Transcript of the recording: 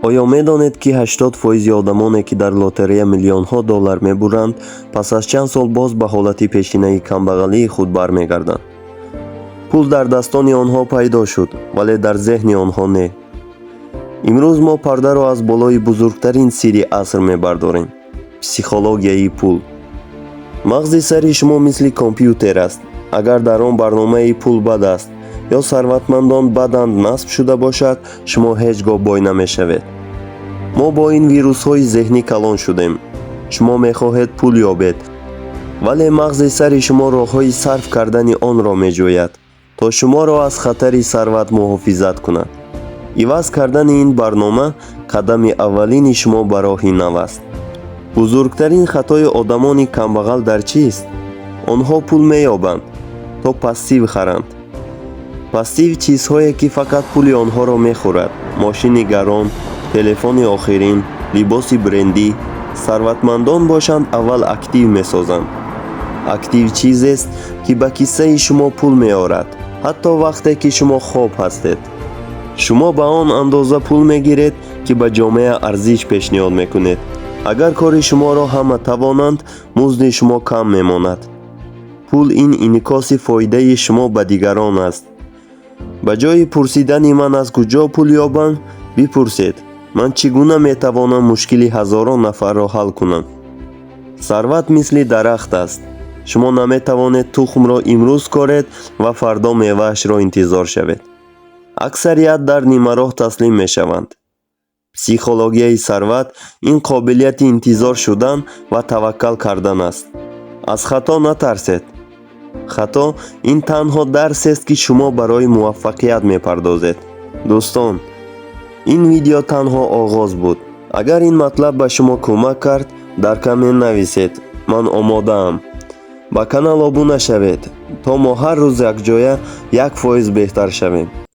Оё медонед, ки 80 фоизи одамоне, ки дар лотерея миллионҳо доллар мебуранд, пас аз чанд сол боз ба ҳолати пешинаи камбағалии худ бармегарданд? Пул дар дастони онҳо пайдо шуд, вале дар зеҳни онҳо не. Имрӯз мо пардаро аз болои бузургтарин сирри аср мебардорем: психологияи пул. Мағзи сари шумо мисли компютер аст. Агар дар он барномаи «пул бад аст» ё «сарватмандон баданд» насб шуда бошад, шумо ҳеҷ гоҳ бой намешавед. Мо бо ин вирусҳои зеҳнӣ калон шудем. Шумо мехоҳед пул ёбед, вале мағзи сари шумо роҳҳои сарф кардани онро меҷӯяд, то шуморо аз хатари сарват муҳофизат кунад. Иваз кардани ин барнома қадами аввалини шумо ба роҳи нав аст. Бузургтарин хатои одамони камбағал дар чист? Онҳо пул меёбанд, то пассив харанд. Пассив — чизҳое, ки фақат пули онҳоро мехӯрад: мошини гарон, телефони охирин, либоси брендӣ. Сарватмандон бошанд, аввал актив месозанд. Актив чизест, ки ба киссаи шумо пул меорад, ҳатто вақте ки шумо хоб ҳастед. Шумо ба он андоза пул мегиред, ки ба ҷомеа арзиш пешниҳод мекунед. Агар кори шуморо ҳама тавонанд, музди шумо кам мемонад. Пул ин инъикоси фоидаи шумо ба дигарон аст. Ба ҷои пурсидани «ман аз куҷо пул ёбам», бипурсед: «Ман чӣ гуна метавонам мушкили ҳазорон нафарро ҳал кунам?» Сарват мисли дарахт аст. Шумо наметавонед тухмро имрӯз коред ва фардо меваашро интизор шавед. Аксарият дар нимароҳ таслим мешаванд. Психологияи сарват ин қобилияти интизор шудан ва таваккал кардан аст. Аз хато натарсед. Хато ин танҳо дарсест, ки шумо барои муваффақият мепардозед. Дӯстон, ин видео танҳо оғоз буд. Агар ин матлаб ба шумо кӯмак кард, дар коммент нависед: «Ман омодаам». Ба канал обуна шавед, то мо ҳар рӯз якҷоя 1% беҳтар шавем.